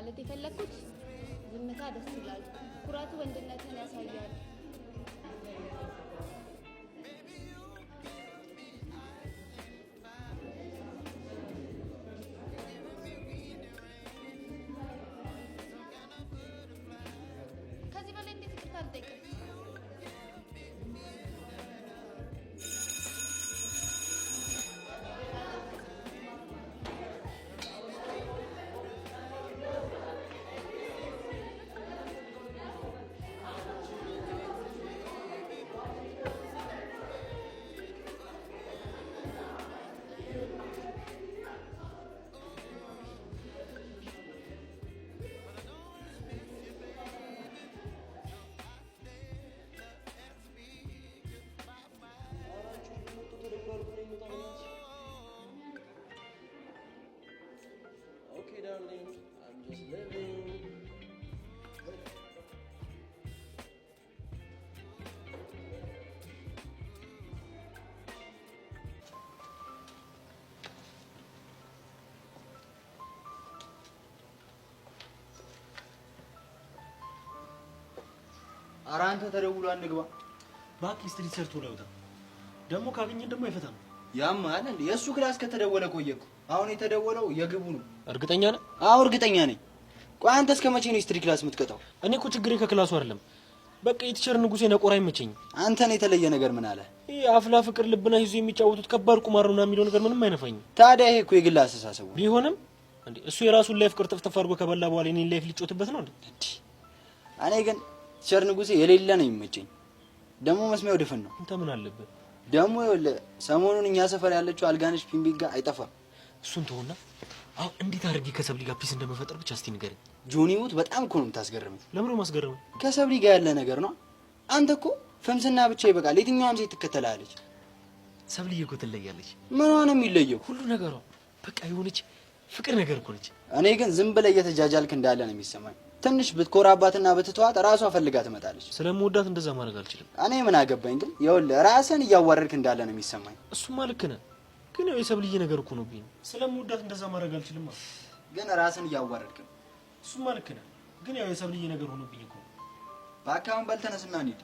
ማለት የፈለግኩት ዝምታ ደስ ይላል፣ ኩራቱ ወንድነትን ያሳያል። ከዚህ በላይ እንዴት ይቅርታ አልጠይቅም? Okay, darling, I'm just leaving. ኧረ አንተ ተደውሎ አንግባ። እባክህ street ሰርቶ ላይወጣ ደግሞ ካገኘን ደግሞ አይፈታም። ያማል እንዴ? የእሱ class ከተደወለ ቆየ እኮ። አሁን የተደወለው የግቡ ነው። እርግጠኛ ነህ? አዎ እርግጠኛ ነኝ። ቆይ አንተ እስከ መቼ ነው የ street class የምትቀጣው? እኔ እኮ ችግሬ ከ class ኡ አይደለም። በቃ የ teacher ንጉሴ ነቆራ አይመቸኝም። አንተን የተለየ ነገር ምን አለ? ይህ አፍላ ፍቅር ልብና ይዞ የሚጫወቱት ከባድ ቁማር ነው የሚለው ነገር ምንም አይነፋኝም። ታዲያ ይሄ እኮ የግል አስተሳሰቡ ነው። ቢሆንም እንዴ እሱ የራሱን life ቅርጥፍጥፍ አድርጎ ከበላ በኋላ የኔን life ሊጮትበት ነው እንዴ? እኔ ግን teacher ንጉሴ የሌለ ነው የሚመቸኝ። ደግሞ መስሚያው ድፍን ነው። አንተ ምን አለበት ደግሞ? ይኸውልህ ሰሞኑን እኛ ሰፈር ያለችው አልጋነሽ ፒምቢጋ አይጠፋም። እሱን ተውና አሁን እንዴት አድርጌ ከሰብሊ ጋር peace እንደመፈጠር ብቻ እስቲ ንገረኝ። ጆኒ ሙት በጣም እኮ ነው የምታስገርመኝ። ለምን ነው የማስገርመኝ? ከሰብሊ ጋር ያለ ነገር ነው። አንተ እኮ ፍምስና ብቻ ይበቃል። የትኛዋም ሴት ትከተላለች። ሰብልዬ እኮ ትለያለች። ምኗ ነው የሚለየው? ሁሉ ነገሯ በቃ የሆነች ፍቅር ነገር እኮ ነች። እኔ ግን ዝም ብለህ እየተጃጃልክ እንዳለ ነው የሚሰማኝ። ትንሽ ብትኮራባትና ብትተዋት ራሷ ፈልጋ ትመጣለች። ስለምወዳት እንደዛ ማድረግ አልችልም። እኔ ምን አገባኝ ግን ይኸውልህ ራስህን እያዋረድክ እንዳለ ነው የሚሰማኝ። እሱማ ልክ ነህ፣ ግን ያው የሰብልዬ ነገር እኮ ነው ብኝ። ስለምወዳት እንደዛ ማድረግ አልችልም። ግን ራስህን እያዋረድክ ነው። እሱማ ልክ ነህ፣ ግን ያው የሰብልዬ ነገር ሆኖብኝ እኮ ነው። እባክህ አሁን በል ተነስና እንሂድ።